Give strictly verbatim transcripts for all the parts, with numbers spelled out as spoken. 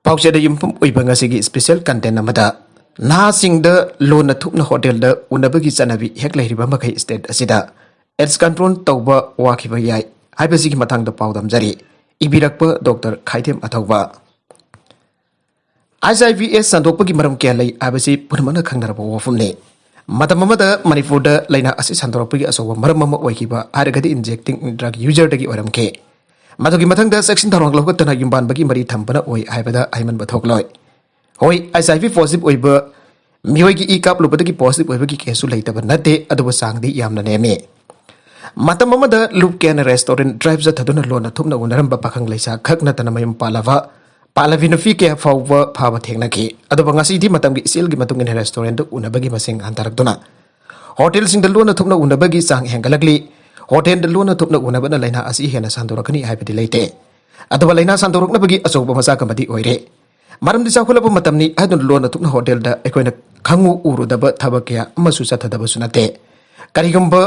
ꯄꯥꯎꯆꯦꯗ ꯌꯨꯝꯐꯝ ꯑꯣꯏꯕ ꯉꯁꯤꯒꯤ special content ꯑꯃꯗ, ꯅꯍꯥꯁꯤꯡꯗ ꯂꯣꯟꯅ ꯊꯨꯞꯅ ꯍꯣꯇꯦꯜꯗ ꯎꯅꯕꯒꯤ ꯆꯠꯅꯕꯤ ꯍꯦꯛ ꯂꯩꯔꯤꯕ ꯃꯈꯩ state ꯑꯁꯤꯗ AIDS control ꯇꯧꯕ ꯋꯥꯈꯤꯕ ꯌꯥꯏ ꯍꯥꯏꯕꯁꯤꯒꯤ ꯃꯇꯥꯡꯗ ꯄꯥꯎ ꯗꯝꯖꯔꯤ꯫ ꯏꯕꯤꯔꯛꯄ ꯗꯣꯛꯇꯔ ꯈꯥꯏꯊꯦꯝ ꯑꯊꯧꯕ꯫ HIV AIDS ꯁꯟꯗꯣꯛꯄꯒꯤ ꯃꯔꯝ ꯀꯌꯥ ꯂꯩ ꯍꯥꯏꯕꯁꯤ ꯄꯨꯝꯅꯃꯛꯅ ꯈꯪꯅꯔꯕ ꯋꯥꯐꯝꯅꯤ꯫ ꯃꯇꯝ ꯑꯃꯗ ꯃꯅꯤꯄꯨꯔꯗ ꯂꯥꯏꯅꯥ ꯑꯁꯤ ꯁꯟꯗꯣꯔꯛꯄꯒꯤ ꯑꯆꯧꯕ ꯃꯔꯝ ꯑꯃ ꯑꯣꯏꯈꯤꯕ ꯍꯥꯏꯔꯒꯗꯤ injecting drug userꯗꯒꯤ ꯑꯣꯏꯔꯝꯈꯤ꯫ ꯃꯗꯨꯒꯤ ꯃꯊꯪꯗ ꯆꯦꯛꯁꯤꯟ ꯊꯧꯔꯥꯡ ꯂꯧꯈꯠꯇꯅ ꯌꯨꯝꯕꯥꯟꯕꯒꯤ ꯃꯔꯤ ꯊꯝꯕꯅ ꯑꯣꯏ ꯍꯥꯏꯕꯗ ꯍꯥꯏꯃꯟꯕ ꯊꯣꯛꯂꯣꯏ꯫ ꯍꯣꯏ, HIV positive ꯑꯣꯏꯕ ꯃꯤꯑꯣꯏꯒꯤ ꯏ ꯀꯥꯞꯂꯨꯕꯗꯒꯤ positive ꯑꯣꯏꯕꯒꯤ caseꯁꯨ ꯂꯩꯇꯕ ꯅꯠꯇꯦ, ꯑꯗꯨꯕꯨ ꯆꯥꯡꯗꯤ ꯌꯥꯝꯅ ꯅꯦꯝꯃꯤ꯫ ꯃꯇꯝ ꯑꯃꯗ ꯂꯨꯞ ꯀꯌꯥꯅ restaurant drive ꯆꯠꯊꯗꯨꯅ ꯂꯣꯟꯅ ꯊꯨꯞꯅ ꯎꯅꯔꯝꯕ ꯄꯥꯈꯪ ꯂꯩꯁꯥ ꯈꯛ ꯅꯠꯇꯅ ꯃꯌꯨꯝ ꯄꯥꯜꯂꯕ, ꯄꯥꯜꯂꯕꯤ ꯅꯨꯄꯤ ꯀꯌꯥ ꯐꯥꯎꯕ ꯐꯥꯕ ꯊꯦꯡꯅꯈꯤ꯫ ꯑꯗꯨꯕꯨ ꯉꯁꯤꯗꯤ ꯃꯇꯝꯒꯤ ꯏꯆꯦꯜꯒꯤ ꯃꯇꯨꯡ ꯏꯟꯅ restaurantꯗ ꯎꯅꯕꯒꯤ ꯃꯁꯤꯡ ꯍꯟꯊꯔꯛꯇꯨꯅ ꯍꯣꯇꯦꯜꯁꯤꯡꯗ ꯂꯣꯟꯅ ꯊꯨꯞꯅ ꯎꯅꯕꯒꯤ ꯆꯥꯡ ꯍꯦꯟꯒꯠꯂꯛꯂꯤ꯫ ꯍꯣꯇꯦꯜꯗ ꯂꯣꯟꯅ ꯊꯨꯞꯅ ꯎꯅꯕꯅ ꯂꯥꯏꯅꯥ ꯑꯁꯤ ꯍꯦꯟꯅ ꯁꯟꯗꯣꯔꯛꯀꯅꯤ ꯍꯥꯏꯕꯗꯤ ꯂꯩꯇꯦ꯫ ꯑꯗꯨꯕꯨ ꯂꯥꯏꯅꯥ ꯁꯟꯗꯣꯔꯛꯅꯕꯒꯤ ꯑꯆꯧꯕ ꯃꯆꯥꯛ ꯑꯃꯗꯤ ꯑꯣꯏꯔꯦ꯫ ꯃꯔꯝꯗꯤ ꯆꯥꯎꯈꯠꯂꯕ ꯃꯇꯝꯅꯤ ꯍꯥꯏꯗꯨꯅ ꯂꯣꯟꯅ ꯊꯨꯞꯅ ꯍꯣꯇꯦꯜꯗ ꯑꯩꯈꯣꯏꯅ ꯈꯪꯎ ꯎꯔꯨꯗꯕ ꯊꯕꯛ ꯀꯌꯥ ꯑꯃꯁꯨ ꯆꯠꯊꯗꯕꯁꯨ ꯅꯠꯇꯦ꯫ ꯀꯔꯤꯒꯨꯝꯕ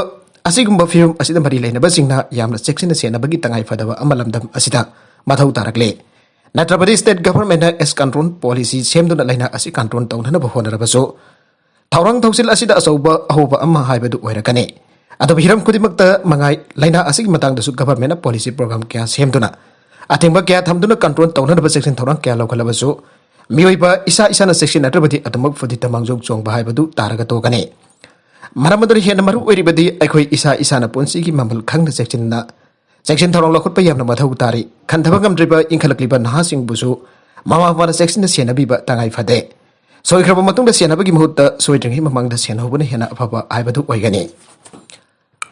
ꯑꯁꯤꯒꯨꯝꯕ ꯐꯤꯕꯝ ꯑꯁꯤꯗ ꯃꯔꯤ ꯂꯩꯅꯕꯁꯤꯡꯅ ꯌꯥꯝꯅ ꯆꯦꯛꯁꯤꯟꯅ ꯁꯦꯟꯅꯕꯒꯤ ꯇꯉꯥꯏ ꯐꯗꯕ ꯑꯃ ꯂꯝꯗꯝ ꯑꯁꯤꯗ ꯃꯊꯧ ꯇꯥꯔꯛꯂꯦ꯫ ꯅꯠꯇ꯭ꯔꯕꯗꯤ state governmentꯅ AIDS control policy ꯁꯦꯝꯗꯨꯅ ꯂꯥꯏꯅꯥ ꯑꯁꯤ control ꯇꯧꯅꯅꯕ ꯍꯣꯠꯅꯔꯕꯁꯨ, ꯊꯧꯔꯥꯡ ꯊꯧꯁꯤꯜ ꯑꯁꯤꯗ ꯑꯆꯧꯕ ꯑꯍꯣꯕ ꯑꯃ ꯍꯥꯏꯕꯗꯨ ꯑꯣꯏꯔꯛꯀꯅꯤ꯫ ꯑꯗꯨꯕꯨ ꯍꯤꯔꯝ ꯈꯨꯗꯤꯡꯃꯛꯇ ꯃꯉꯥꯏ, ꯂꯥꯏꯅꯥ ꯑꯁꯤꯒꯤ ꯃꯇꯥꯡꯗꯁꯨ governmentꯅ policy program ꯀꯌꯥ ꯁꯦꯝꯗꯨꯅ, ꯑꯊꯤꯡꯕ ꯀꯌꯥ ꯊꯝꯗꯨꯅ control ꯇꯧꯅꯅꯕ ꯆꯦꯛꯁꯤꯟ ꯊꯧꯔꯥꯡ ꯀꯌꯥ ꯂꯧꯈꯠꯂꯕꯁꯨ, ꯃꯤꯑꯣꯏꯕ ꯏꯁꯥ ꯏꯁꯥꯅ ꯆꯦꯛꯁꯤꯟꯅꯗ꯭ꯔꯕꯗꯤ ꯑꯗꯨꯃꯛ ꯐꯨꯗꯤꯠꯇ ꯃꯥꯡꯖꯧ ꯆꯣꯡꯕ ꯍꯥꯏꯕꯗꯨ ꯇꯥꯔꯒ ꯇꯣꯛꯀꯅꯤ꯫ ꯃꯔꯝ ꯑꯗꯨꯅ ꯍꯦꯟꯅ ꯃꯔꯨ ꯑꯣꯏꯔꯤꯕꯗꯤ ꯑꯩꯈꯣꯏ ꯏꯁꯥ ꯏꯁꯥꯅ ꯄꯨꯟꯁꯤꯒꯤ ꯃꯃꯜ ꯈꯪꯅ ꯆꯦꯛꯁꯤꯟꯅ ꯆꯦꯛꯁꯤꯟ ꯊꯧꯔꯥꯡ ꯂꯧꯈꯠꯄ ꯌꯥꯝꯅ ꯃꯊꯧ ꯇꯥꯔꯤ꯫ ꯈꯟꯊꯕ ꯉꯝꯗ꯭ꯔꯤꯕ ꯏꯟꯈꯠꯂꯛꯂꯤꯕ ꯅꯍꯥꯁꯤꯡꯕꯨꯁꯨ ꯃꯃꯥ ꯃꯄꯥꯅ ꯆꯦꯛꯁꯤꯟꯅ ꯁꯦꯟꯅꯕꯤꯕ ꯇꯉꯥꯏ ꯐꯗꯦ꯫ ꯁꯣꯏꯈ꯭ꯔꯕ ꯃꯇꯨꯡꯗ ꯁꯦꯟꯅꯕꯒꯤ ꯃꯍꯨꯠꯇ ꯁꯣꯏꯗ꯭ꯔꯤꯉꯩ ꯃꯃꯥꯡꯗ ꯁꯦꯟꯅꯍꯧꯕꯅ ꯍꯦꯟꯅ ꯑꯐꯕ ꯍꯥꯏꯕꯗꯨ ꯑꯣꯏꯒꯅꯤ꯫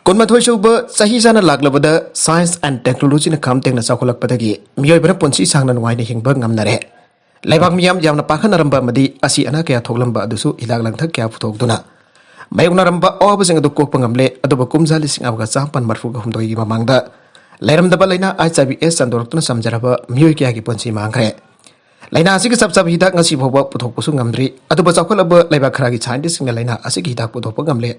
ꯀꯨꯟꯃꯥꯊꯣꯏ ꯁꯨꯕ ꯆꯍꯤꯆꯥꯅ ꯂꯥꯛꯂꯕꯗ science and technologyꯅ ꯈꯝ ꯇꯦꯡꯅ ꯆꯥꯎꯈꯠꯂꯛꯄꯗꯒꯤ ꯃꯤꯑꯣꯏꯕꯅ ꯄꯨꯟꯁꯤ ꯁꯥꯡꯅ ꯅꯨꯡꯉꯥꯏꯅ ꯍꯤꯡꯕ ꯉꯝꯅꯔꯦ꯫ ꯂꯩꯕꯥꯛ ꯃꯤꯌꯥꯝ ꯌꯥꯝꯅ ꯄꯥꯈꯠꯅꯔꯝꯕ ꯑꯃꯗꯤ ꯑꯁꯤ ꯑꯅꯥ ꯀꯌꯥ ꯊꯣꯛꯂꯝꯕ ꯑꯗꯨꯁꯨ ꯍꯤꯗꯥꯛ ꯂꯥꯡꯊꯛ ꯀꯌꯥ ꯄꯨꯊꯣꯛꯇꯨꯅ ꯃꯥꯌꯣꯛꯅꯔꯝꯕ ꯑꯋꯥꯕꯁꯤꯡ ꯑꯗꯨ ꯀꯣꯛꯄ ꯉꯝꯂꯦ꯫ ꯑꯗꯨꯕꯨ ꯀꯨꯝꯖꯥ ꯂꯤꯁꯤꯡ ꯑꯃꯒ ꯆꯥꯃꯥꯄꯟ ꯃꯔꯤꯐꯨꯒ ꯍꯨꯝꯗꯣꯏꯒꯤ ꯃꯃꯥꯡꯗ ꯂꯩꯔꯝꯗꯕ ꯂꯥꯏꯅꯥ HIV AIDS ꯁꯟꯗꯣꯔꯛꯇꯨꯅ ꯆꯝꯖꯔꯕ ꯃꯤꯑꯣꯏ ꯀꯌꯥꯒꯤ ꯄꯨꯟꯁꯤ ꯃꯥꯡꯈ꯭ꯔꯦ꯫ ꯂꯥꯏꯅꯥ ꯑꯁꯤꯒꯤ ꯆꯞ ꯆꯥꯕ ꯍꯤꯗꯥꯛ ꯉꯁꯤ ꯐꯥꯎꯕ ꯄꯨꯊꯣꯛꯄꯁꯨ ꯉꯝꯗ꯭ꯔꯤ꯫ ꯑꯗꯨꯕꯨ ꯆꯥꯎꯈꯠꯂꯕ ꯂꯩꯕꯥꯛ ꯈꯔꯒꯤ scientistꯁꯤꯡꯅ ꯂꯥꯏꯅꯥ ꯑꯁꯤꯒꯤ ꯍꯤꯗꯥꯛ ꯄꯨꯊꯣꯛꯄ ꯉꯝꯂꯦ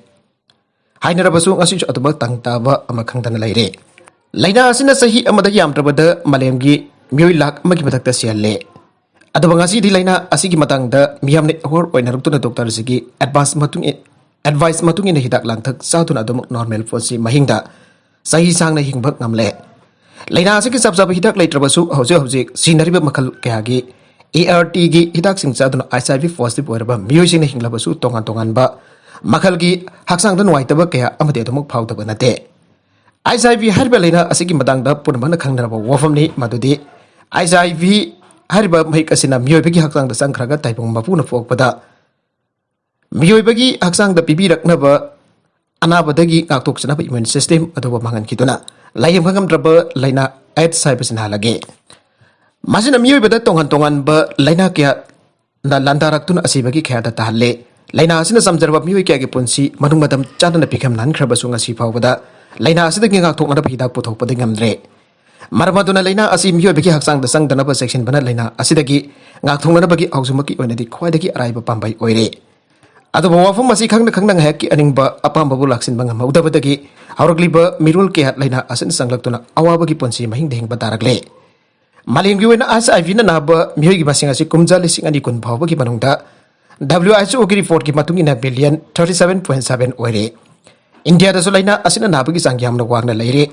ꯍꯥꯏꯅꯔꯕꯁꯨ ꯉꯁꯤꯁꯨ ꯑꯗꯨꯃꯛ ꯇꯪ ꯇꯥꯕ ꯑꯃ ꯈꯪꯗꯅ ꯂꯩꯔꯦ꯫ ꯂꯥꯏꯅꯥ ꯑꯁꯤꯅ ꯆꯍꯤ ꯑꯃꯗ ꯌꯥꯝꯗ꯭ꯔꯕꯗ ꯃꯥꯂꯦꯝꯒꯤ ꯃꯤꯑꯣꯏ ꯂꯥꯈ ꯑꯃꯒꯤ ꯃꯊꯛꯇ ꯁꯤꯍꯜꯂꯦ꯫ ꯑꯗꯨꯕꯨ ꯉꯁꯤꯗꯤ ꯂꯥꯏꯅꯥ ꯑꯁꯤꯒꯤ ꯃꯇꯥꯡꯗ ꯃꯤꯌꯥꯝꯅ ꯑꯦꯋꯥꯔ ꯑꯣꯏꯅꯔꯛꯇꯨꯅ ꯗꯣꯛꯇꯔꯁꯤꯒꯤ ꯑꯦꯗꯚꯥꯏꯁ ꯃꯇꯨꯡ ꯑꯦꯗꯚꯥꯏꯁ ꯃꯇꯨꯡ ꯏꯟꯅ ꯍꯤꯗꯥꯛ ꯂꯥꯡꯊꯛ ꯆꯥꯗꯨꯅ ꯑꯗꯨꯃꯛ ꯅꯣꯔꯃꯦꯜ ꯄꯣꯠꯁꯤ ꯃꯍꯤꯡꯗ ꯆꯍꯤ ꯁꯥꯡꯅ ꯍꯤꯡꯕ ꯉꯝꯂꯦ꯫ ꯂꯥꯏꯅꯥ ꯑꯁꯤꯒꯤ ꯆꯞ ꯆꯥꯕ ꯍꯤꯗꯥꯛ ꯂꯩꯇ꯭ꯔꯕꯁꯨ ꯍꯧꯖꯤꯛ ꯍꯧꯖꯤꯛ ꯁꯤꯅꯔꯤꯕ ꯃꯈꯜ ꯀꯌꯥꯒꯤ ꯑꯦ ꯑꯥꯔ ꯇꯤꯒꯤ ꯍꯤꯗꯥꯛꯁꯤꯡ ꯆꯥꯗꯨꯅ ꯑꯩꯆ ꯑꯥꯏ ꯚꯤ ꯄꯣꯖꯤꯇꯤꯚ ꯑꯣꯏꯔꯕ ꯃꯤꯑꯣꯏꯁꯤꯡꯅ ꯍꯤꯡꯂꯕꯁꯨ ꯇꯣꯉꯥꯟ ꯇꯣꯉꯥꯟꯕ ꯃꯈꯜꯒꯤ ꯍꯛꯆꯥꯡꯗ ꯅꯨꯡꯉꯥꯏꯇꯕ ꯀꯌꯥ ꯑꯃꯗꯤ ꯑꯗꯨꯃꯛ ꯐꯥꯎꯗꯕ ꯅꯠꯇꯦ꯫ ꯑꯩꯆ ꯑꯥꯏ ꯚꯤ ꯍꯥꯏꯔꯤꯕ ꯂꯥꯏꯅꯥ ꯑꯁꯤꯒꯤ ꯃꯇꯥꯡꯗ ꯄꯨꯝꯅꯃꯛꯅ ꯈꯪꯅꯔꯕ ꯋꯥꯐꯝꯅꯤ, ꯃꯗꯨꯗꯤ ꯑꯩꯆ ꯑꯥꯏ ꯚꯤ ꯍꯥꯏꯔꯤꯕ ꯃꯍꯤꯛ ꯑꯁꯤꯅ ꯃꯤꯑꯣꯏꯕꯒꯤ ꯍꯛꯆꯥꯡꯗ ꯆꯪꯈ꯭ꯔꯒ ꯇꯥꯏꯕꯪ ꯃꯄꯨꯅ ꯄꯣꯛꯄꯗ ꯃꯤꯑꯣꯏꯕꯒꯤ ꯍꯛꯆꯥꯡꯗ ꯄꯤꯕꯤꯔꯛꯅꯕ ꯑꯅꯥꯕꯗꯒꯤ ꯉꯥꯛꯊꯣꯛꯆꯅꯕ ꯏꯃ꯭ꯌꯨꯟ ꯁꯤꯁꯇꯦꯝ ꯑꯗꯨꯕꯨ ꯃꯥꯡꯍꯟꯈꯤꯗꯨꯅ ꯂꯥꯏꯌꯦꯡꯕ ꯉꯝꯗ꯭ꯔꯕ ꯂꯥꯏꯅꯥ ꯑꯦꯗꯁ ꯍꯥꯏꯕꯁꯤ ꯅꯥꯍꯜꯂꯒꯦ꯫ ꯃꯁꯤꯅ ꯃꯤꯑꯣꯏꯕꯗ ꯇꯣꯉꯥꯟ ꯇꯣꯉꯥꯟꯕ ꯂꯥꯏꯅꯥ ꯀꯌꯥꯅ ꯂꯥꯟꯗꯥꯔꯛꯇꯨꯅ ꯑꯁꯤꯕꯒꯤ ꯈꯌꯥꯗ ꯇꯥꯍꯜꯂꯦ꯫ ꯂꯥꯏꯅꯥ ꯑꯁꯤꯅ ꯆꯝꯖꯔꯕ ꯃꯤꯑꯣꯏ ꯀꯌꯥꯒꯤ ꯄꯨꯟꯁꯤ ꯃꯅꯨꯡ ꯃꯇꯝ ꯆꯥꯗꯅ ꯄꯤꯈꯝ ꯅꯥꯟꯈ꯭ꯔꯕꯁꯨ ꯉꯁꯤ ꯐꯥꯎꯕꯗ ꯂꯥꯏꯅꯥ ꯑꯁꯤꯗꯒꯤ ꯉꯥꯛꯊꯣꯛꯅꯅꯕ ꯍꯤꯗꯥꯛ ꯄꯨꯊꯣꯛꯄꯗꯤ ꯉꯝꯗ꯭ꯔꯦ꯫ ꯃꯔꯝ ꯑꯗꯨꯅ ꯂꯥꯏꯅꯥ ꯑꯁꯤ ꯃꯤꯑꯣꯏꯕꯒꯤ ꯍꯛꯆꯥꯡꯗ ꯆꯪꯗꯅꯕ ꯆꯦꯛꯁꯤꯟꯕꯅ ꯂꯥꯏꯅꯥ ꯑꯁꯤꯗꯒꯤ ꯉꯥꯛꯊꯣꯛꯅꯅꯕꯒꯤ ꯍꯧꯖꯤꯛꯃꯛꯀꯤ ꯑꯣꯏꯅꯗꯤ ꯈ꯭ꯋꯥꯏꯗꯒꯤ ꯑꯔꯥꯏꯕ ꯄꯥꯝꯕꯩ ꯑꯣꯏꯔꯦ꯫ ꯑꯗꯨꯕꯨ ꯋꯥꯐꯝ ꯑꯁꯤ ꯈꯪꯅ ꯈꯪꯅ ꯉꯥꯏꯍꯥꯛꯀꯤ ꯑꯅꯤꯡꯕ ꯑꯄꯥꯝꯕꯕꯨ ꯂꯥꯛꯁꯤꯟꯕ ꯉꯝꯍꯧꯗꯕꯗꯒꯤ ꯍꯧꯔꯛꯂꯤꯕ ꯃꯤꯔꯣꯜ ꯀꯌꯥ ꯂꯥꯏꯅꯥ ꯑꯁꯤꯅ ꯆꯪꯂꯛꯇꯨꯅ ꯑꯋꯥꯕꯒꯤ ꯄꯨꯟꯁꯤ ꯃꯍꯤꯡꯗ ꯍꯤꯡꯕ ꯇꯥꯔꯛꯂꯦ꯫ ꯃꯥꯂꯦꯝꯒꯤ ꯑꯣꯏꯅ ꯑꯩꯆ ꯑꯥꯏ ꯚꯤꯅ ꯅꯥꯕ ꯃꯤꯑꯣꯏꯒꯤ ꯃꯁꯤꯡ ꯑꯁꯤ ꯀꯨꯝꯖꯥ ꯂꯤꯁꯤꯡ ꯑꯅꯤ ꯀꯨꯟ ꯐꯥꯎꯕꯒꯤ ꯃꯅꯨꯡꯗ ꯗꯕ꯭ꯂꯤꯎ ꯑꯩꯆ ꯑꯣꯒꯤ ꯔꯤꯄꯣꯔꯠꯀꯤ ꯃꯇꯨꯡ ꯏꯟꯅ billion thirty seven point seven ꯑꯣꯏꯔꯦ꯫ ꯏꯟꯗꯤꯌꯥꯗꯁꯨ ꯂꯥꯏꯅꯥ ꯑꯁꯤꯅ ꯅꯥꯕꯒꯤ ꯆꯥꯡ ꯌꯥꯝꯅ ꯋꯥꯡꯅ ꯂꯩꯔꯦ꯫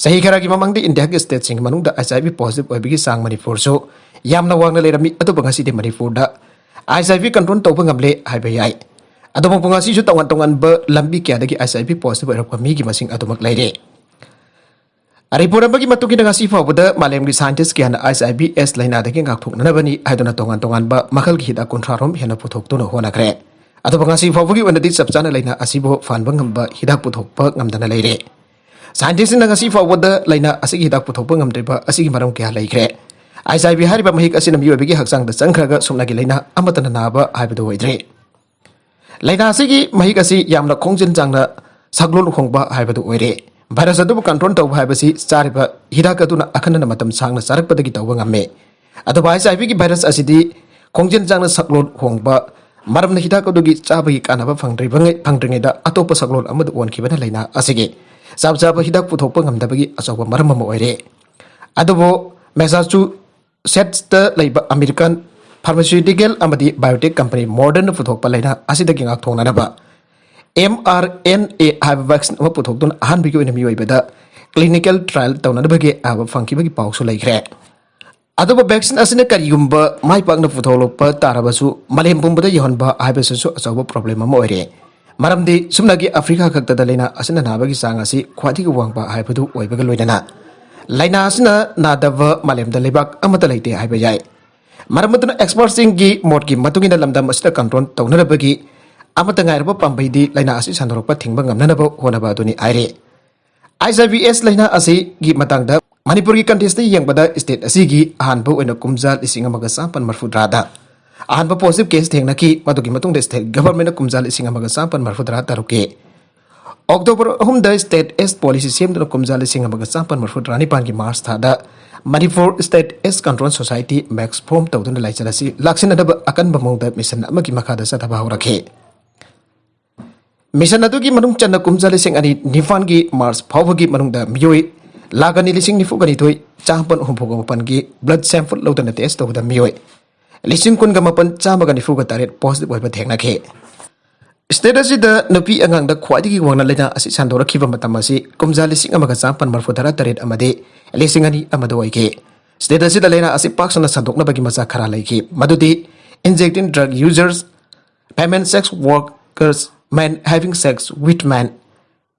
ꯆꯍꯤ ꯈꯔꯒꯤ ꯃꯃꯥꯡꯗ ꯏꯟꯗꯤꯌꯥꯒꯤ ꯁ꯭ꯇꯦꯠꯁꯤꯡꯒꯤ ꯃꯅꯨꯡꯗ ꯑꯩꯆ ꯑꯥꯏ ꯚꯤ ꯄꯣꯖꯤꯇꯤꯚ ꯑꯣꯏꯕꯒꯤ ꯆꯥꯡ ꯃꯅꯤꯄꯨꯔꯁꯨ ꯌꯥꯝꯅ ꯋꯥꯡꯅ ꯂꯩꯔꯝꯃꯤ, ꯑꯗꯨꯕꯨ ꯉꯁꯤꯗꯤ ꯃꯅꯤꯄꯨꯔꯗ ꯑꯩꯆ ꯑꯥꯏ ꯚꯤ ꯀꯟꯇ꯭ꯔꯣꯜ ꯇꯧꯕ ꯉꯝꯂꯦ ꯍꯥꯏꯕ ꯌꯥꯏ꯫ ꯑꯗꯨꯃꯛꯄꯨ ꯉꯁꯤꯁꯨ ꯇꯣꯉꯥꯟ ꯇꯣꯉꯥꯟꯕ ꯂꯝꯕꯤ ꯀꯌꯥꯗꯒꯤ ꯑꯩꯆ ꯑꯥꯏ ꯚꯤ ꯄꯣꯖꯤꯇꯤꯚ ꯑꯣꯏꯔꯛꯄ ꯃꯤꯒꯤ ꯃꯁꯤꯡ ꯑꯗꯨꯃꯛ ꯂꯩꯔꯦ꯫ ꯔꯤꯄꯣꯔꯠ ꯑꯃꯒꯤ ꯃꯇꯨꯡ ꯏꯟꯅ ꯉꯁꯤ ꯐꯥꯎꯕꯗ ꯃꯥꯂꯦꯝꯒꯤ ꯁꯥꯏꯟꯇꯤꯁ ꯀꯌꯥꯅ ꯑꯩꯆ ꯑꯥꯏ ꯚꯤ ꯑꯦꯗꯁ ꯂꯥꯏꯅꯥꯗꯒꯤ ꯉꯥꯛꯊꯣꯛꯅꯅꯕꯅꯤ ꯍꯥꯏꯗꯨꯅ ꯇꯣꯉꯥꯟ ꯇꯣꯉꯥꯟꯕ ꯃꯈꯜꯒꯤ ꯍꯤꯗꯥꯛ ꯀꯨꯟꯊ꯭ꯔꯥ ꯔꯣꯝ ꯍꯦꯟꯅ ꯄꯨꯊꯣꯛꯇꯨꯅ ꯍꯣꯠꯅꯈ꯭ꯔꯦ꯫ ꯑꯗꯨꯕꯨ ꯉꯁꯤ ꯐꯥꯎꯕꯒꯤ ꯑꯣꯏꯅꯗꯤ ꯆꯞ ꯆꯥꯅ ꯂꯥꯏꯅꯥ ꯑꯁꯤꯕꯨ ꯐꯍꯟꯕ ꯉꯝꯕ ꯍꯤꯗꯥꯛ ꯄꯨꯊꯣꯛꯄ ꯉꯝꯗꯅ ꯂꯩꯔꯦ꯫ ꯁꯥꯏꯟꯇꯤꯁꯁꯤꯡꯅ ꯉꯁꯤ ꯐꯥꯎꯕꯗ ꯂꯥꯏꯅꯥ ꯑꯁꯤꯒꯤ ꯍꯤꯗꯥꯛ ꯄꯨꯊꯣꯛꯄ ꯉꯝꯗ꯭ꯔꯤꯕ ꯑꯁꯤꯒꯤ ꯃꯔꯝ ꯀꯌꯥ ꯂꯩꯈ꯭ꯔꯦ꯫ ꯑꯩꯆ ꯑꯥꯏ ꯚꯤ ꯍꯥꯏꯔꯤꯕ ꯃꯍꯤꯛ ꯑꯁꯤꯅ ꯃꯤꯑꯣꯏꯕꯒꯤ ꯍꯛꯆꯥꯡꯗ ꯆꯪꯈ꯭ꯔꯒ ꯁꯨꯞꯅꯒꯤ ꯂꯥꯏꯅꯥ ꯑꯃꯠꯇꯅ ꯅꯥꯕ ꯍꯥꯏꯕꯗꯨ ꯑꯣꯏꯗ꯭ꯔꯦ꯫ ꯂꯥꯏꯅꯥ ꯑꯁꯤꯒꯤ ꯃꯍꯤꯛ ꯑꯁꯤ ꯌꯥꯝꯅ ꯈꯣꯡꯖꯦꯜ ꯆꯥꯡꯅ ꯁꯛꯂꯣꯟ ꯍꯣꯡꯕ ꯍꯥꯏꯕꯗꯨ ꯑꯣꯏꯔꯦ꯫ ꯚꯥꯏꯔꯁ ꯑꯗꯨꯕꯨ ꯀꯟꯇ꯭ꯔꯣꯜ ꯇꯧꯕ ꯍꯥꯏꯕꯁꯤ ꯆꯥꯔꯤꯕ ꯍꯤꯗꯥꯛ ꯑꯗꯨꯅ ꯑꯈꯟꯅꯅ ꯃꯇꯝ ꯁꯥꯡꯅ ꯆꯥꯔꯛꯄꯗꯒꯤ ꯇꯧꯕ ꯉꯝꯃꯤ꯫ ꯑꯗꯨꯕꯨ ꯑꯩꯆ ꯑꯥꯏ ꯚꯤꯒꯤ ꯚꯥꯏꯔꯁ ꯑꯁꯤꯗꯤ ꯈꯣꯡꯖꯦꯜ ꯆꯥꯡꯅ ꯁꯛꯂꯣꯟ ꯍꯣꯡꯕ ꯃꯔꯝꯅ ꯍꯤꯗꯥꯛ ꯑꯗꯨꯒꯤ ꯆꯥꯕꯒꯤ ꯀꯥꯟꯅꯕ ꯐꯪꯗ꯭ꯔꯤꯕꯉꯩ-, ꯐꯪꯗ꯭ꯔꯤꯉꯩꯗ ꯑꯇꯣꯞꯄ ꯁꯛꯂꯣꯟ ꯑꯃꯗ ꯑꯣꯟꯈꯤꯕꯅ ꯂꯥꯏꯅꯥ ꯑꯁꯤꯒꯤ ꯆꯞ ꯆꯥꯕ ꯍꯤꯗꯥꯛ ꯄꯨꯊꯣꯛꯄ ꯉꯝꯗꯕꯒꯤ ꯑꯆꯧꯕ ꯃꯔꯝ ꯑꯃ ꯑꯣꯏꯔꯦ꯫ ꯑꯗꯨꯕꯨ ꯃꯦꯁꯥꯆꯨꯁꯦꯠꯁꯇ ꯂꯩꯕ ꯑꯃꯦꯔꯤꯀꯥꯟ ꯐꯥꯔꯃꯥꯁꯤꯌꯨꯇꯤꯀꯦꯜ ꯑꯃꯗꯤ ꯕꯥꯏꯑꯣꯇꯦꯛ ꯀꯝꯄꯅꯤ ꯃꯣꯗꯔꯅ ꯄꯨꯊꯣꯛꯄ ꯂꯥꯏꯅꯥ ꯑꯁꯤꯗꯒꯤ ꯉꯥꯛꯊꯣꯛꯅꯅꯕ ꯑꯦꯝ ꯑꯥꯔ ꯑꯦꯟ ꯑꯦ ꯍꯥꯏꯕ ꯚꯦꯛꯁꯤꯟ ꯑꯃ ꯄꯨꯊꯣꯛꯇꯨꯅ ꯑꯍꯥꯟꯕꯒꯤ ꯑꯣꯏꯅ ꯃꯤꯑꯣꯏꯕꯗ ꯀ꯭ꯂꯤꯅꯤꯀꯦꯜ ꯇ꯭ꯔꯥꯌꯦꯜ ꯇꯧꯅꯅꯕꯒꯤ ꯑꯌꯥꯕ ꯐꯪꯈꯤꯕꯒꯤ ꯄꯥꯎꯁꯨ ꯂꯩꯈ꯭ꯔꯦ꯫ ꯑꯗꯨꯕꯨ ꯚꯦꯛꯁꯤꯟ ꯑꯁꯤꯅ ꯀꯔꯤꯒꯨꯝꯕ ꯃꯥꯏ ꯄꯥꯛꯅ ꯄꯨꯊꯣꯛꯂꯛꯄ ꯇꯥꯔꯕꯁꯨ ꯃꯥꯂꯦꯝ ꯄꯨꯝꯕꯗ ꯌꯧꯍꯟꯕ ꯍꯥꯏꯕꯁꯤꯁꯨ ꯑꯆꯧꯕ ꯄ꯭ꯔꯣꯕ꯭ꯂꯦꯝ ꯑꯃ ꯑꯣꯏꯔꯦ꯫ ꯃꯔꯝꯗꯤ ꯁꯨꯞꯅꯒꯤ ꯑꯐ꯭ꯔꯤꯀꯥ ꯈꯛꯇꯗ ꯂꯥꯏꯅꯥ ꯑꯁꯤꯅ ꯅꯥꯕꯒꯤ ꯆꯥꯡ ꯑꯁꯤ ꯈ꯭ꯋꯥꯏꯗꯒꯤ ꯋꯥꯡꯕ ꯍꯥꯏꯕꯗꯨ ꯑꯣꯏꯕꯒ ꯂꯣꯏꯅꯅ ꯂꯥꯏꯅꯥ ꯑꯁꯤꯅ ꯅꯥꯗꯕ ꯃꯥꯂꯦꯝꯗ ꯂꯩꯕꯥꯛ ꯑꯃꯠꯇ ꯂꯩꯇꯦ ꯍꯥꯏꯕ ꯌꯥꯏ꯫ ꯃꯔꯝ ꯑꯗꯨꯅ ꯑꯦꯛꯁꯄꯔꯠꯁꯤꯡꯒꯤ ꯃꯣꯠꯀꯤ ꯃꯇꯨꯡ ꯏꯟꯅ ꯂꯝꯗꯝ ꯑꯁꯤꯗ ꯀꯟꯇ꯭ꯔꯣꯜ ꯇꯧꯅꯅꯕꯒꯤ ꯑꯃꯠꯇ ꯉꯥꯏꯔꯕ ꯄꯥꯝꯕꯩꯗꯤ ꯂꯥꯏꯅꯥ ꯑꯁꯤ ꯁꯟꯗꯣꯔꯛꯄ ꯊꯤꯡꯕ ꯉꯝꯅꯅꯕ ꯍꯣꯠꯅꯕ ꯑꯗꯨꯅꯤ ꯍꯥꯏꯔꯤ꯫ ꯑꯩꯆ ꯑꯥꯏ ꯚꯤ ꯑꯦꯁ ꯂꯥꯏꯅꯥ ꯑꯁꯤꯒꯤ ꯃꯇꯥꯡꯗ ꯃꯅꯤꯄꯨꯔꯒꯤ ꯀꯟꯇꯦꯛꯁꯇ ꯌꯦꯡꯕꯗ ꯁ꯭ꯇꯦꯠ ꯑꯁꯤꯒꯤ ꯑꯍꯥꯟꯕ ꯑꯣꯏꯅ ꯀꯨꯝꯖꯥ ꯂꯤꯁꯤꯡ ꯑꯃꯒ ꯆꯥꯃꯥꯄꯟ ꯃꯔꯐꯨ ꯇꯔꯥꯗ ꯑꯍꯥꯟꯕ ꯄꯣꯖꯤꯇꯤꯚ ꯀꯦꯁ ꯊꯦꯡꯅꯈꯤ꯫ ꯃꯗꯨꯒꯤ ꯃꯇꯨꯡꯗ ꯁ꯭ꯇꯦꯠ ꯒꯚꯔꯟꯃꯦꯟꯠꯅ ꯀꯨꯝꯖꯥ ꯂꯤꯁꯤꯡ ꯑꯃꯒ ꯆꯥꯃꯥꯄꯟ ꯃꯔꯐꯨ ꯇꯔꯥ ꯇꯔꯨꯛꯀꯤ ꯑꯣꯛꯇꯣꯕꯔ ꯑꯍꯨꯝꯗ ꯁ꯭ꯇꯦꯠ ꯑꯦꯁ ꯄꯣꯂꯤꯁꯤ ꯁꯦꯝꯗꯨꯅ ꯀꯨꯝꯖꯥ ꯂꯤꯁꯤꯡ ꯑꯃꯒ ꯆꯥꯃꯥꯄꯟ ꯃꯔꯐꯨ ꯇꯔꯥꯅꯤꯄꯥꯟꯒꯤ ꯃꯥꯔꯆ ꯊꯥꯗ ꯃꯅꯤꯄꯨꯔ ꯁ꯭ꯇꯦꯠ ꯑꯦꯁ ꯀꯟꯇ꯭ꯔꯣꯜ ꯁꯣꯁꯥꯏꯇꯤ ꯃꯦꯛꯁ ꯐꯣꯔꯝ ꯇꯧꯗꯨꯅ ꯂꯥꯏꯆꯠ ꯑꯁꯤ ꯂꯥꯛꯁꯤꯟꯅꯗꯕ ꯑꯀꯟꯕ ꯃꯑꯣꯡꯗ ꯃꯤꯁꯟ ꯑꯃꯒꯤ ꯃꯈꯥꯗ ꯆꯠꯊꯕ ꯍꯧꯔꯛꯈꯤ꯫ ꯃꯤꯁꯟ ꯑꯗꯨꯒꯤ ꯃꯅꯨꯡ ꯆꯟꯅ ꯀꯨꯝꯖꯥ ꯂꯤꯁꯤꯡ ꯑꯅꯤ ꯅꯤꯄꯥꯟꯒꯤ ꯃꯥꯔꯆ ꯐꯥꯎꯕꯒꯤ ꯃꯅꯨꯡꯗ ꯃꯤꯑꯣꯏ ꯂꯥꯈ ꯑꯅꯤ ꯂꯤꯁꯤꯡ ꯅꯤꯐꯨꯒ ꯅꯤꯊꯣꯏ ꯆꯥꯃꯥꯄꯟ ꯍꯨꯝꯐꯨꯒ ꯃꯥꯄꯟꯒꯤ ꯕ꯭ꯂꯗ ꯁꯦꯝꯄꯜ ꯂꯧꯗꯨꯅ ꯇꯦꯁ ꯇꯧꯕꯗ ꯃꯤꯑꯣꯏ ꯂꯤꯁꯤꯡ ꯀꯨꯟꯒ ꯃꯥꯄꯟ ꯆꯥꯝꯃꯒ ꯅꯤꯐꯨꯒ ꯇꯔꯦꯠ ꯄꯣꯖꯤꯇꯤꯚ ꯑꯣꯏꯕ ꯊꯦꯡꯅꯈꯤ꯫ ꯁ꯭ꯇꯦꯠ ꯑꯁꯤꯗ ꯅꯨꯄꯤ ꯑꯉꯥꯡꯗ ꯈ꯭ꯋꯥꯏꯗꯒꯤ ꯋꯥꯡꯅ ꯂꯥꯏꯅꯥ ꯑꯁꯤ ꯁꯟꯗꯣꯔꯛꯈꯤꯕ ꯃꯇꯝ ꯑꯁꯤ ꯀꯨꯝꯖꯥ ꯂꯤꯁꯤꯡ ꯑꯃꯒ ꯆꯥꯃꯥꯄꯟ ꯃꯔꯐꯨ ꯇꯔꯥ ꯇꯔꯦꯠ ꯑꯃꯗꯤ ꯂꯤꯁꯤꯡ ꯑꯅꯤ ꯑꯃꯗ ꯑꯣꯏꯈꯤ꯫ ꯁ꯭ꯇꯦꯠ ꯑꯁꯤꯗ ꯂꯥꯏꯅꯥ ꯑꯁꯤ ꯄꯥꯛ ꯁꯟꯅ ꯁꯟꯗꯣꯛꯅꯕꯒꯤ ꯃꯆꯥꯛ ꯈꯔ ꯂꯩꯈꯤ, ꯃꯗꯨꯗꯤ injecting drug users, payment sex workers, men having sex with men,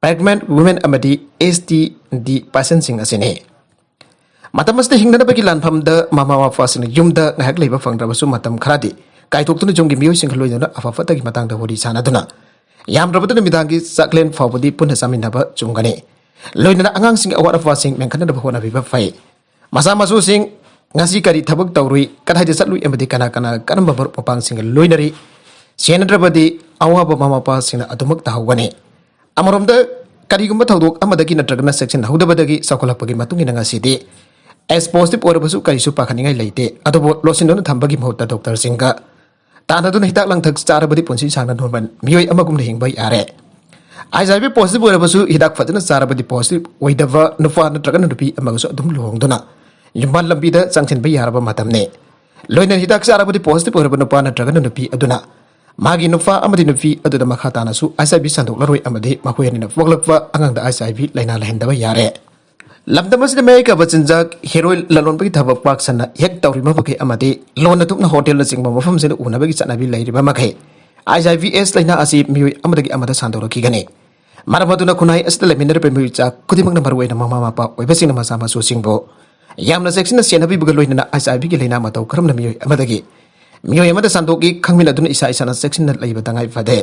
pregnant women ꯑꯃꯗꯤ ꯑꯦꯁ ꯇꯤ ꯗꯤ ꯄꯦꯁꯦꯟꯁꯤꯡ ꯑꯁꯤꯅꯤ꯫ ꯃꯇꯝ ꯑꯁꯤꯗ ꯍꯤꯡꯅꯅꯕꯒꯤ ꯂꯥꯟꯐꯝꯗ ꯃꯃꯥ ꯃꯄꯥꯁꯤꯡꯅ ꯌꯨꯝꯗ ꯉꯥꯏꯍꯥꯛ ꯂꯩꯕ ꯐꯪꯗ꯭ꯔꯕꯁꯨ ꯃꯇꯝ ꯈꯔꯗꯤ ꯀꯥꯏꯊꯣꯛꯇꯨꯅ ꯌꯨꯝꯒꯤ ꯃꯤꯑꯣꯏꯁꯤꯡꯒ ꯂꯣꯏꯅꯅ ꯑꯐ ꯐꯠꯇꯒꯤ ꯃꯇꯥꯡꯗ ꯋꯥꯔꯤ ꯁꯥꯟꯅꯗꯨꯅ ꯌꯥꯝꯗ꯭ꯔꯕꯗ ꯅꯨꯃꯤꯗꯥꯡꯒꯤ ꯆꯥꯛꯂꯦꯟ ꯐꯥꯎꯕꯗꯤ ꯄꯨꯟꯅ ꯆꯥꯃꯤꯟꯅꯕ ꯆꯨꯝꯒꯅꯤ꯫ ꯂꯣꯏꯅꯅ ꯑꯉꯥꯡꯁꯤꯡꯒꯤ ꯑꯋꯥꯠ ꯑꯄꯥꯁꯤꯡ ꯃꯦꯟꯈꯠꯅꯕ ꯍꯣꯠꯅꯕꯤꯕ ꯐꯩ꯫ ꯃꯆꯥ ꯃꯁꯨꯁꯤꯡ ꯉꯁꯤ ꯀꯔꯤ ꯊꯕꯛ ꯇꯧꯔꯨꯏ, ꯀꯗꯥꯏꯗ ꯆꯠꯂꯨꯏ ꯑꯃꯗꯤ ꯀꯅꯥ ꯀꯅꯥ ꯀꯔꯝꯕ ꯃꯔꯨꯞ ꯃꯄꯥꯡꯁꯤꯡꯒ ꯂꯣꯏꯅꯔꯤ, ꯁꯦꯟꯅꯗ꯭ꯔꯕꯗꯤ ꯑꯋꯥꯕ ꯃꯃꯥ ꯃꯄꯥꯁꯤꯡꯅ ꯑꯗꯨꯃꯛ ꯇꯥꯍꯧꯒꯅꯤ꯫ ꯑꯃꯔꯣꯝꯗ ꯀꯔꯤꯒꯨꯝꯕ ꯊꯧꯗꯣꯛ ꯑꯃꯗꯒꯤ ꯅꯠꯇ꯭ꯔꯒꯅ ꯆꯦꯛꯁꯤꯟꯍꯧꯗꯕꯗꯒꯤ ꯆꯥꯎꯈꯠꯂꯛꯄꯒꯤ ꯃꯇꯨꯡ ꯏꯟꯅ ꯉꯁꯤꯗꯤ ꯑꯦꯁ ꯄꯣꯖꯤꯇꯤꯚ ꯑꯣꯏꯔꯕꯁꯨ ꯀꯔꯤꯁꯨ ꯄꯥꯈꯠꯅꯤꯡꯉꯥꯏ ꯂꯩꯇꯦ꯫ ꯑꯗꯨꯕꯨ ꯂꯣꯠꯁꯤꯟꯗꯨꯅ ꯊꯝꯕꯒꯤ ꯃꯍꯨꯠꯇ ꯗꯣꯛꯇꯔꯁꯤꯡꯒ ꯇꯥꯟꯅꯗꯨꯅ ꯍꯤꯗꯥꯛ ꯂꯥꯡꯊꯛ ꯆꯥꯔꯕꯗꯤ ꯄꯨꯟꯁꯤ ꯁꯥꯡꯅ ꯅꯣꯔꯃꯦꯜ ꯃꯤꯑꯣꯏ ꯑꯃꯒꯨꯝꯅ ꯍꯤꯡꯕ ꯌꯥꯔꯦ꯫ ꯑꯩꯆ ꯑꯥꯏ ꯚꯤ ꯄꯣꯖꯤꯇꯤꯚ ꯑꯣꯏꯔꯕꯁꯨ ꯍꯤꯗꯥꯛ ꯐꯖꯅ ꯆꯥꯔꯕꯗꯤ ꯄꯣꯖꯤꯇꯤꯚ ꯑꯣꯏꯗꯕ ꯅꯨꯄꯥ ꯅꯠꯇ꯭ꯔꯒꯅ ꯅꯨꯄꯤ ꯑꯃꯒꯁꯨ ꯑꯗꯨꯝ ꯂꯨꯍꯣꯡꯗꯨꯅ ꯌꯨꯝꯕꯥꯟ ꯂꯝꯕꯤꯗ ꯆꯪꯁꯤꯟꯕ ꯌꯥꯔꯕ ꯃꯇꯝꯅꯤ꯫ ꯂꯣꯏꯅꯅ ꯍꯤꯗꯥꯛ ꯆꯥꯔꯕꯗꯤ positive ꯑꯣꯏꯔꯕ ꯅꯨꯄꯥ ꯅꯠꯇ꯭ꯔꯒꯅ ꯅꯨꯄꯤ ꯑꯗꯨꯅ ꯃꯥꯒꯤ ꯅꯨꯄꯥ ꯑꯃꯗꯤ ꯅꯨꯄꯤ ꯑꯗꯨꯗ ꯃꯈꯥ ꯇꯥꯅꯁꯨ H I V ꯁꯟꯗꯣꯛꯂꯔꯣꯏ ꯑꯃꯗꯤ ꯃꯈꯣꯏ ꯑꯅꯤꯅ ꯄꯣꯛꯂꯛꯄ ꯑꯉꯥꯡꯗ H I V ꯂꯥꯏꯅꯥ ꯂꯩꯍꯟꯗꯕ ꯌꯥꯔꯦ꯫ ꯂꯝꯗꯝ ꯑꯁꯤꯗ ꯃꯤꯑꯣꯏ ꯀꯌꯥꯕ ꯆꯤꯟꯖꯥꯛ, ꯍꯦꯔꯣꯏ ꯂꯂꯣꯟꯕꯒꯤ ꯊꯕꯛ ꯄꯥꯛ ꯁꯟꯅ ꯍꯦꯛ ꯇꯧꯔꯤꯕ ꯃꯈꯩ ꯑꯃꯗꯤ ꯂꯣꯟꯅ ꯊꯨꯞꯅ ꯍꯣꯇꯦꯜꯅꯆꯤꯡꯕ ꯃꯐꯝꯁꯤꯡꯗ ꯎꯅꯕꯒꯤ ꯆꯠꯅꯕꯤ ꯂꯩꯔꯤꯕ ꯃꯈꯩ, H I V S ꯂꯥꯏꯅꯥ ꯑꯁꯤ ꯃꯤꯑꯣꯏ ꯑꯃꯗꯒꯤ ꯑꯃꯗ ꯁꯟꯗꯣꯔꯛꯈꯤꯒꯅꯤ꯫ ꯃꯔꯝ ꯑꯗꯨꯅ ꯈꯨꯟꯅꯥꯏ ꯑꯁꯤꯗ ꯂꯩꯃꯤꯟꯅꯔꯤꯕ ꯃꯤꯑꯣꯏ ꯆꯥ ꯈꯨꯗꯤꯡꯃꯛꯅ, ꯃꯔꯨꯑꯣꯏꯅ ꯃꯃꯥ ꯃꯄꯥ ꯑꯣꯏꯕꯁꯤꯡꯅ ꯃꯆꯥ ꯃꯁꯨꯁꯤꯡꯕꯨ ꯌꯥꯝꯅ ꯆꯦꯛꯁꯤꯟꯅ ꯁꯦꯟꯅꯕꯤꯕꯒ ꯂꯣꯏꯅꯅ H I V ꯒꯤ ꯂꯥꯏꯅꯥ ꯃꯇꯧ ꯀꯔꯝꯅ ꯃꯤꯑꯣꯏ ꯑꯃꯗꯒꯤ ꯃꯤꯑꯣꯏ ꯑꯃꯗ ꯁꯟꯗꯣꯛꯏ ꯈꯪꯃꯤꯟꯅꯗꯨꯅ ꯏꯁꯥ ꯏꯁꯥꯅ ꯆꯦꯛꯁꯤꯟꯅ ꯂꯩꯕ ꯇꯉꯥꯏ ꯐꯗꯦ꯫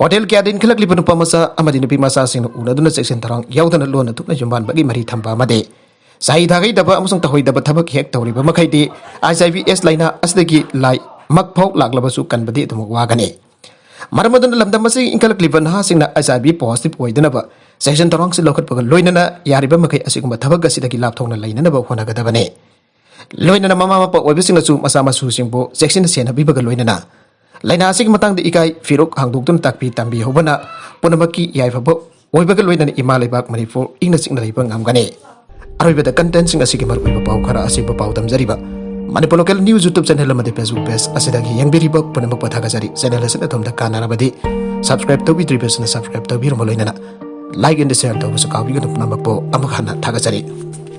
ꯍꯣꯇꯦꯜ ꯀꯌꯥꯗ ꯏꯟꯈꯠꯂꯛꯂꯤꯕ ꯅꯨꯄꯥ ꯃꯆꯥ ꯑꯃꯗꯤ ꯅꯨꯄꯤ ꯃꯆꯥꯁꯤꯡꯅ ꯎꯅꯗꯨꯅ ꯆꯦꯛꯁꯤꯟ ꯊꯧꯔꯥꯡ ꯌꯥꯎꯗꯅ ꯂꯣꯟꯅ ꯊꯨꯞꯅ ꯌꯨꯝꯕꯥꯟꯕꯒꯤ ꯃꯔꯤ ꯊꯝꯕ ꯑꯃꯗꯤ ꯆꯍꯤ ꯊꯥꯒꯩꯗꯕ ꯑꯃꯁꯨꯡ ꯇꯧꯍꯩꯗꯕ ꯊꯕꯛ ꯍꯦꯛ ꯇꯧꯔꯤꯕ ꯃꯈꯩꯗꯤ H I V S ꯂꯥꯏꯅꯥ ꯑꯁꯤꯗꯒꯤ ꯂꯥꯏ ꯃꯛ ꯐꯥꯎ ꯂꯥꯛꯂꯕꯁꯨ ꯀꯟꯕꯗꯤ ꯑꯗꯨꯃꯛ ꯋꯥꯒꯅꯤ꯫ ꯃꯔꯝ ꯑꯗꯨꯅ ꯂꯝꯗꯝ ꯑꯁꯤꯒꯤ ꯏꯟꯈꯠꯂꯛꯂꯤꯕ ꯅꯍꯥꯁꯤꯡꯅ H I V positive ꯑꯣꯏꯗꯅꯕ ꯆꯦꯛꯁꯤꯟ ꯊꯧꯔꯥꯡꯁꯤꯡ ꯂꯧꯈꯠꯄꯒ ꯂꯣꯏꯅꯅ ꯌꯥꯔꯤꯕ ꯃꯈꯩ ꯑꯁꯤꯒꯨꯝꯕ ꯊꯕꯛ ꯑꯁꯤꯗꯒꯤ ꯂꯥꯞꯊꯣꯛꯅ ꯂꯩꯅꯅꯕ ꯍꯣꯠꯅꯒꯗꯕꯅꯤ꯫ ꯂꯣꯏꯅꯅ ꯃꯃꯥ ꯃꯄꯥ ꯑꯣꯏꯕꯁꯤꯡꯅꯁꯨ ꯃꯆꯥ ꯃꯁꯨꯁꯤꯡꯕꯨ ꯆꯦꯛꯁꯤꯟꯅ ꯁꯦꯟꯅꯕꯤꯕꯒ ꯂꯣꯏꯅꯅ ꯂꯥꯏꯅꯥ ꯑꯁꯤꯒꯤ ꯃꯇꯥꯡꯗ ꯏꯀꯥꯏ ꯐꯤꯔꯨꯛ ꯍꯥꯡꯗꯣꯛꯇꯨꯅ ꯇꯥꯛꯄꯤ ꯇꯝꯕꯤꯍꯧꯕꯅ ꯄꯨꯝꯅꯃꯛꯀꯤ ꯌꯥꯏꯐꯕ ꯑꯣꯏꯕꯒ ꯂꯣꯏꯅꯅ ꯏꯃꯥ ꯂꯩꯕꯥꯛ ꯃꯅꯤꯄꯨꯔ ꯏꯪꯅ ꯆꯤꯛꯅ ꯂꯩꯕ ꯉꯝꯒꯅꯤ꯫ ꯑꯔꯣꯏꯕꯗ contentꯁꯤꯡ ꯑꯁꯤꯒꯤ ꯃꯔꯨꯑꯣꯏꯕ ꯄꯥꯎ ꯈꯔ ꯑꯁꯤꯕꯨ ꯄꯥꯎꯗꯝꯖꯔꯤꯕ Manipur Local News YouTube channel ꯑꯃꯗꯤ Facebook page ꯑꯁꯤꯗꯒꯤ ꯌꯦꯡꯕꯤꯔꯤꯕ ꯄꯨꯝꯅꯃꯛꯄꯨ ꯊꯥꯒꯠꯆꯔꯤ꯫ Channel ꯑꯁꯤꯅ ꯑꯗꯣꯝꯗ ꯀꯥꯟꯅꯔꯕꯗꯤ subscribe ꯇꯧꯕꯤꯗ꯭ꯔꯤꯕꯁꯤꯅ subscribe ꯇꯧꯕꯤꯔꯝꯕ ꯂꯣꯏꯅꯅ like and share ꯇꯧꯕꯁꯨ ꯀꯥꯎꯕꯤꯒꯅꯨ꯫ ꯄꯨꯝꯅꯃꯛꯄꯨ ꯑꯃꯨꯛ ꯍꯟꯅ ꯊꯥꯒꯠꯆꯔꯤ꯫